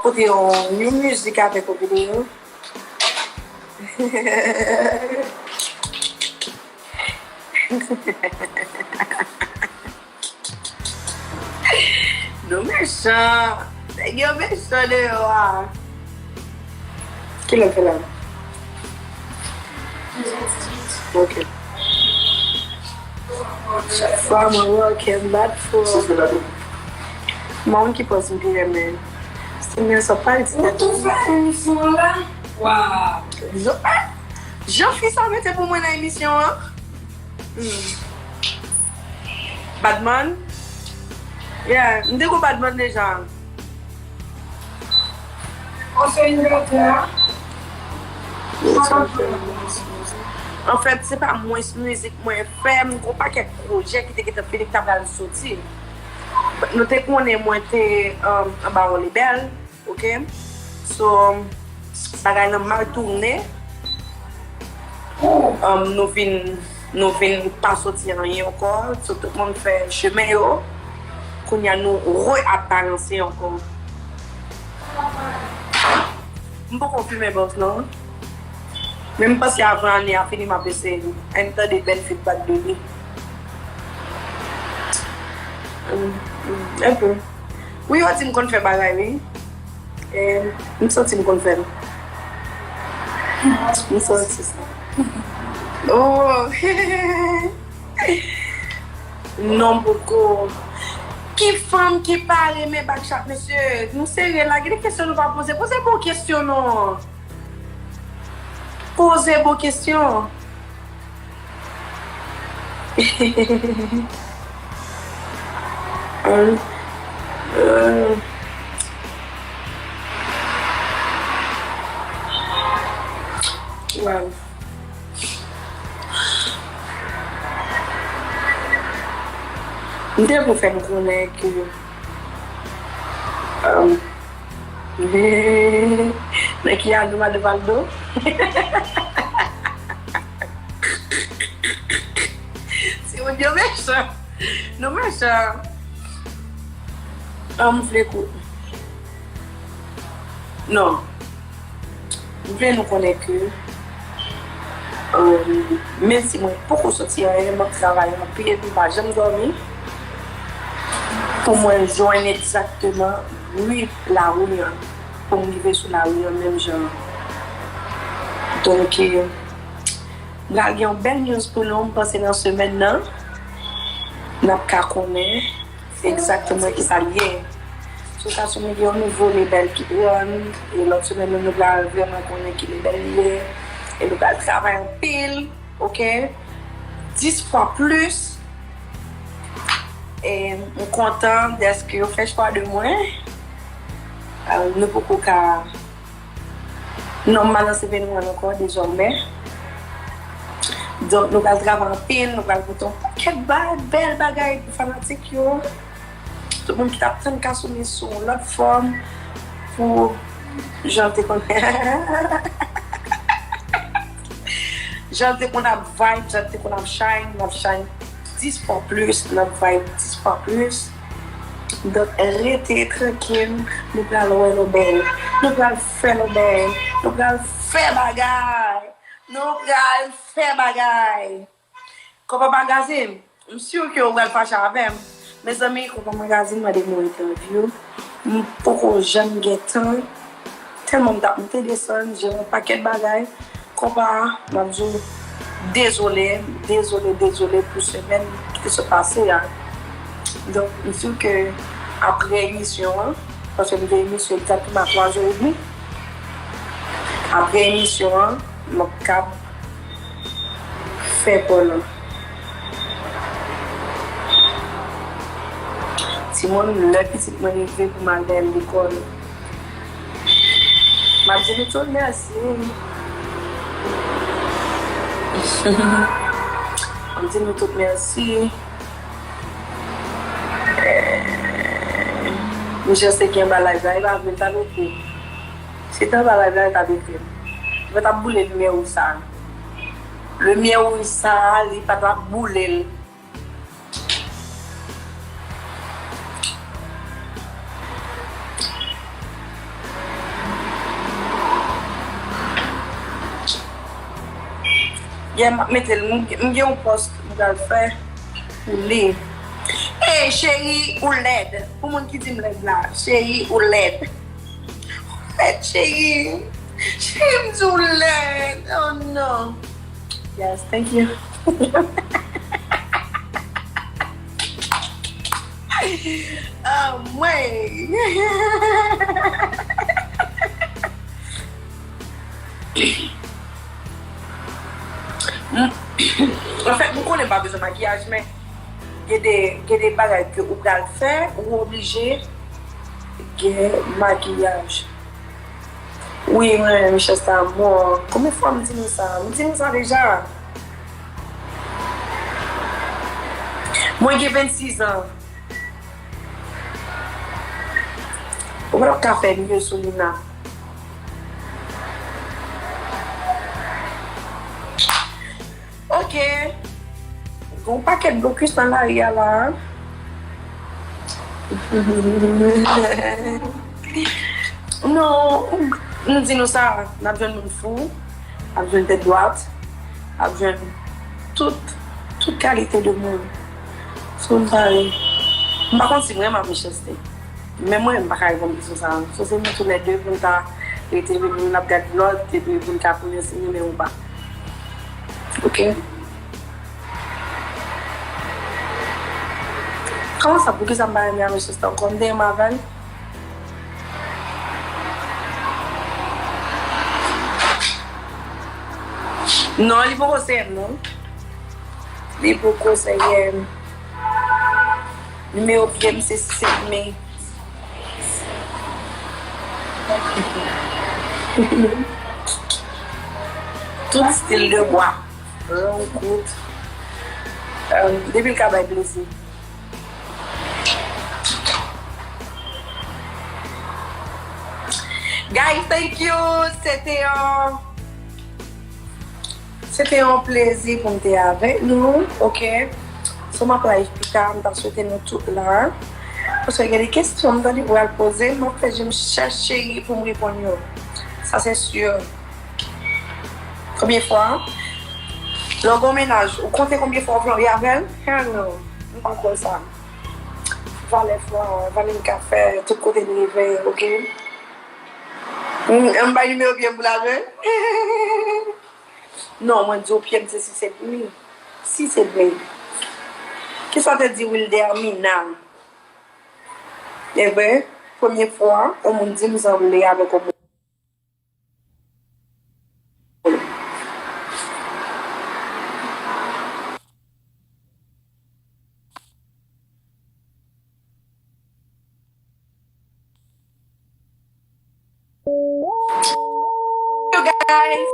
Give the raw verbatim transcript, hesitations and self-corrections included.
Pote yon, yon mizik avèk yon videyo. Nou mechan. Nèg yo mechan deyò a. Kilè l fè la? Ok. Chak fwa mwen wè w, kè m bat fò. Mwen ki pòz m te renmen. Se mwen sa pa di. Ou tou fè emisyon an la? Waw. Jan, jan fi sa mete pou mwen nan emisyon an. Hmm. Badman? Yeah, m te gon badman deja. Ou se imitè a? Anfèt, se pa mwens mizik mwen fè, m gon pakèt pwojè ki te gentan fini, ki ta pral soti. Nou te konnen mwen te, um, anba yon lebèl, ok? So, bagay lan mal tounen. Um, nou vin, nou vin pa soti anyen ankò. So, tout moun fè chemen yo. Kounye a, nou re ap balanse ankò. M poko fimen bòs non. Men m panse avan ane a fini, m ap eseye. Ann tande bèl feedback de li. Mm, mm, enpe. Wi, yo di m konn fè bagay, wi. E, m santi m konn fè l. M santi sa. Oh! Non, poko. Ki fanm ki pa renmen back chat, mesye? Nou serye la, gen de kesyon nou pa poze. Poze bon kesyon, non. Poze bon kesyon. Euh, euh. Wow. M te pou fè m konnen ke, um, nèg ki al nou mal de Valdo. Se moun yo mechan. Nou mechan. An, m vle kou. Non. M vle nou konnen ke, um, menm si mwen poko soti anyen, m ap travay anpil, m pa janm dòmi. Pou mwen jwenn egzakteman ri lari an. Pou m rive sou lari an menm jan an. Donk, m pral gen yon bèl news pou nou, m panse nan semèn nan, n ap ka konnen egzakteman ki sa l ye. Sou sa, sou gen yon nouvo lebèl ki pran, e lòt semèn nan, nou pral vrèman konnen ki lebèl li ye. E nou pral travay anpil, ok? Dis fwa plis. E m kontan dèske yo fè chwa de mwen. Euh, nou poko ka Non, m pa nan Seven One ankò, dezòmè. Donk, nou pral travay anpil, nou pral pote yon pakèt ba-, bèl bagay pou fanatik yo. Tout moun ki t ap tann Kasumi sou yon lòt fòm pou jan l te konn, jan l te konn ap vibe, jan l te konn ap shine, l ap shine dis fwa plis, n ap vibe dis fwa plis. Donk, rete trankil, nou pral wè lobèy, nou pral fè lobèy, nou pral fè bagay, nou pral fè bagay. Konpa Magazine, m si ke ou pral fache avè m. Mezanmi, Konpa Magazine mande m yon entèvyou. M poko janm gen tan. Tèlman m t ap monte desann, jere yon pakèt bagay. Konpa, m ap di w dezole, dezole, dezole pou semèn ki sot pase a. Donk, m si ke apre emisyon an, paske m gen emisyon egzakteman a twa zè edmi, apre emisyon an, m ap kab fè kò lan. Timoun, lè pitit mwen rive pou m al dèyè l lekòl, m ap di nou tout mèsi. M ap di nou tout mèsi. Eh, m jis te gen anba live la, e pa vle l ta mete. Si te anba live la, li t ap ekri m. Li pa t ap boule limyè wouj sa a. Limyè wouj sa a, li pa t ap boule l. Yeah, m ap mete l. M, m gen yon pòs m pral fè pou li. Ey, cheri, ou lèd. Pou moun ki di m lèd la, cheri, ou lèd. Ou lèd, cheri. Cheri, m di w lèd. Oh, no. Yes, thank you. Ah, mwen. M, anfèt, m konnen m pa bezwen makiyaj, men gen de, gen de bagay ke ou pral fè, ou oblije gen makiyaj. Wi, mwen, Michel, sa mò. Konbyen fwa m di nou sa? M di nou sa deja. Mwen gen vennsis an. Ou pa t ap ka fè mye sou Lina. Ok. Gon pakèt blokis nan lari a la. Non, m di nou sa, n ap jwenn moun fou, n ap jwenn tèt dwat, n ap jwenn tout, tout kalite de moun. Sou m pale. M pa konn si m renmen ap mechanste. Men mwen, m pa ka reponn kesyon sa a. So, se nou toulède pou n ta rete, pou n ap gade lòt, epi pou n ka konnen si n renmen ou pa. Ok? Kòman sa, poukisa m pa renmen ap mechanste ankò? M te renmen avè l? Non, li poko serye m, non. Li poko serye m. Nimewo pye m se sis edmi. Tout stil de bwa. Long, kout. Euh, depi l ka bay plezi. Guys, thank you. Se te yon, se te yon plezi pou m te avèk nou, ok? So, m ap live pita, m ta swete nou tout la. Paske gen de kesyon m tande ou pral poze, m ap fè je m chèche pou m reponn yo. Sa se si. Premye fwa, lè w gen yon mennaj, ou konte konbyen fwa w flanbe avè l? Hell no. M pa kwè sa. Valè fwa, valè l ka fè, tout kote l rive, ok? M, m bay nimewo pye m pou l avè l? Non, mwen di w pye m se sis edmi. Sis edmi. Kisa te di Wildermina? Evre, premye fwa, yon moun di m sanble avèk yon moun. You guys,